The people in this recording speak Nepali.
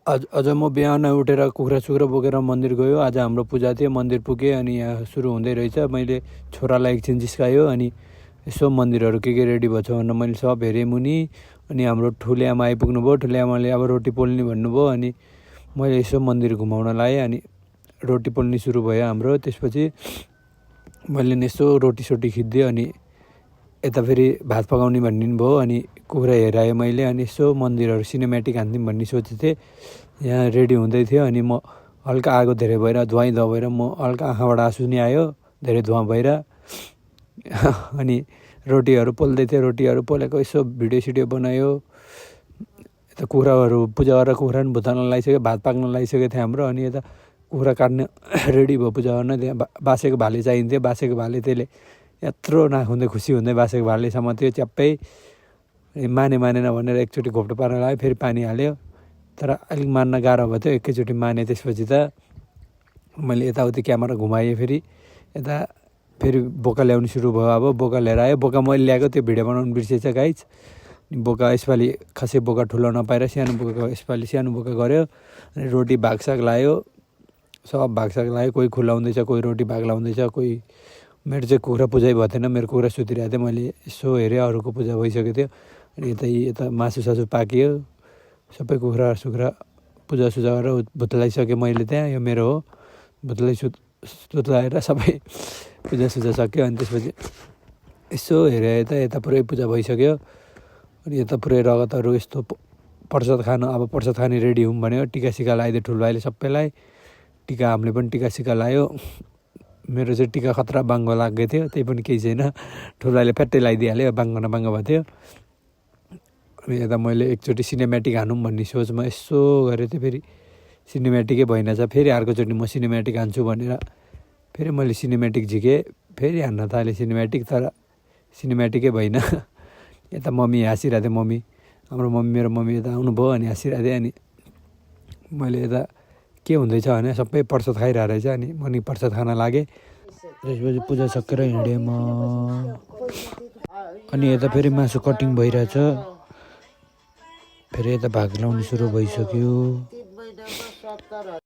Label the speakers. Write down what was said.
Speaker 1: अझ म बिहान उठेर कुखुरा सुखुरा बोकेर मन्दिर गयो। आज हाम्रो पूजा थियो, मन्दिर पुगेँ अनि यहाँ सुरु हुँदै रहेछ। मैले छोरालाई एकछिन जिस्कायो अनि यसो मन्दिरहरू के रेडी भयो भनेर मैले सब हेरेँ मुनि। अनि हाम्रो ठुले आमा आइपुग्नु भयो। ठुले आमाले अब रोटी पोल्ने भन्नुभयो अनि मैले यसो मन्दिर घुमाउन लाएँ अनि रोटी पोल्ने सुरु भयो हाम्रो। त्यसपछि मैले यसो रोटी सोटी खिच्दिएँ अनि यता फेरि भात पकाउने भन्नुभयो अनि कुखुरा हेराएँ मैले। अनि यसो मन्दिरहरू सिनेमेटिक हान्थ्यौँ भन्ने सोचेको थिएँ। यहाँ रेडी हुँदै थियो अनि म हल्का आगो धेरै भएर धुवाइ भएर म हल्का आँखाबाट आँसु नि आयो, धेरै धुवा भएर। अनि रोटीहरू पोल्दै थियो, रोटीहरू पोलेको यसो भिडियो सिडियो बनायो। यता कुखुराहरू पूजा गरेर कुखुरा पनि भुताल्न लगाइसक्यो, भात पाक्न लगाइसकेको थियो हाम्रो। अनि यता कुखुरा काट्ने रेडी भयो पूजा गर्न। त्यहाँ बासेको भाले चाहिन्थ्यो। बासेको भाले त्यसले यत्रो नाक हुँदै खुसी हुँदै बासेको भाले समात्यो च्याप्पै। मानेन भनेर एकचोटि घोप्टो पार्न लाग्यो, फेरि पानी हाल्यो। तर अलिक मान्न गाह्रो भयो थियो, एकैचोटि माने। त्यसपछि त मैले यताउति क्यामेरा घुमाएँ। फेरि यता फेरि बोका ल्याउनु सुरु भयो। अब बोका लिएर आयो। बोका मैले ल्याएको त्यो भिडियो बनाउनु बिर्सेछ गाइज। बोका यसपालि खासै बोका ठुलो नपाएर सानो बोका, यसपालि सानो बोका गऱ्यो। अनि रोटी भागसाग लायो, सब भागसाग लायो। कोही खुलाउँदैछ, कोही रोटी भाग लाउँदैछ, कोही। मेरो चाहिँ कुखुरा पूजै भएको थिएन, मेरो कुखुरा सुतिरहेको थियो। मैले यसो हेरेँ अरूको पूजा भइसकेको थियो। अनि यता मासु सासु पाकियो, सबै कुखुरा सुखुरा पूजासुजा गरेर भुत्लाइसकेँ मैले। त्यहाँ यो मेरो हो, भुत्लाएर सबै पूजासुजा सक्यो। अनि त्यसपछि यसो हेरेँ यता पुरै पूजा भइसक्यो। अनि यता पुरै रगतहरू यस्तो प्रसाद खानु, अब प्रसाद खाने रेडी हुँ भन्यो। टिका सिका लगाइदियो ठुलोभाइले सबैलाई। टिका हामीले पनि टिका सिका लगायो। मेरो चाहिँ टिका खतरा बाङ्गो लाग्यो थियो, त्यही पनि केही छैन। ठुलोभाइले फ्याट्टै लगाइदिइहाल्यो, बाङ्गो न बाङ्गो भएको थियो। अनि यता मैले एकचोटि सिनेमेटिक हानौँ भन्ने सोचमा यसो गरेँ थियो, फेरि सिनेमेटिकै भइनछ। फेरि अर्कोचोटि म सिनेमेटिक हान्छु भनेर फेरि मैले सिनेमेटिक झिकेँ। फेरि हान्न थालेँ सिनेमेटिक, तर सिनेमेटिकै भएन। यता मम्मी हाँसिरहेको थियो। मम्मी, हाम्रो मम्मी, मेरो मम्मी यता आउनुभयो अनि हाँसिरहेको थिएँ। अनि मैले यता के हुँदैछ भने सबै प्रसाद खाइरहेको रहेछ। अनि म नि प्रसाद खान लागेँ। त्यसपछि पूजा सकेर हिँडेँ म। अनि यता फेरि मासु कटिङ भइरहेछ। फेरि यता भाग लाउनु सुरु भइसक्यो।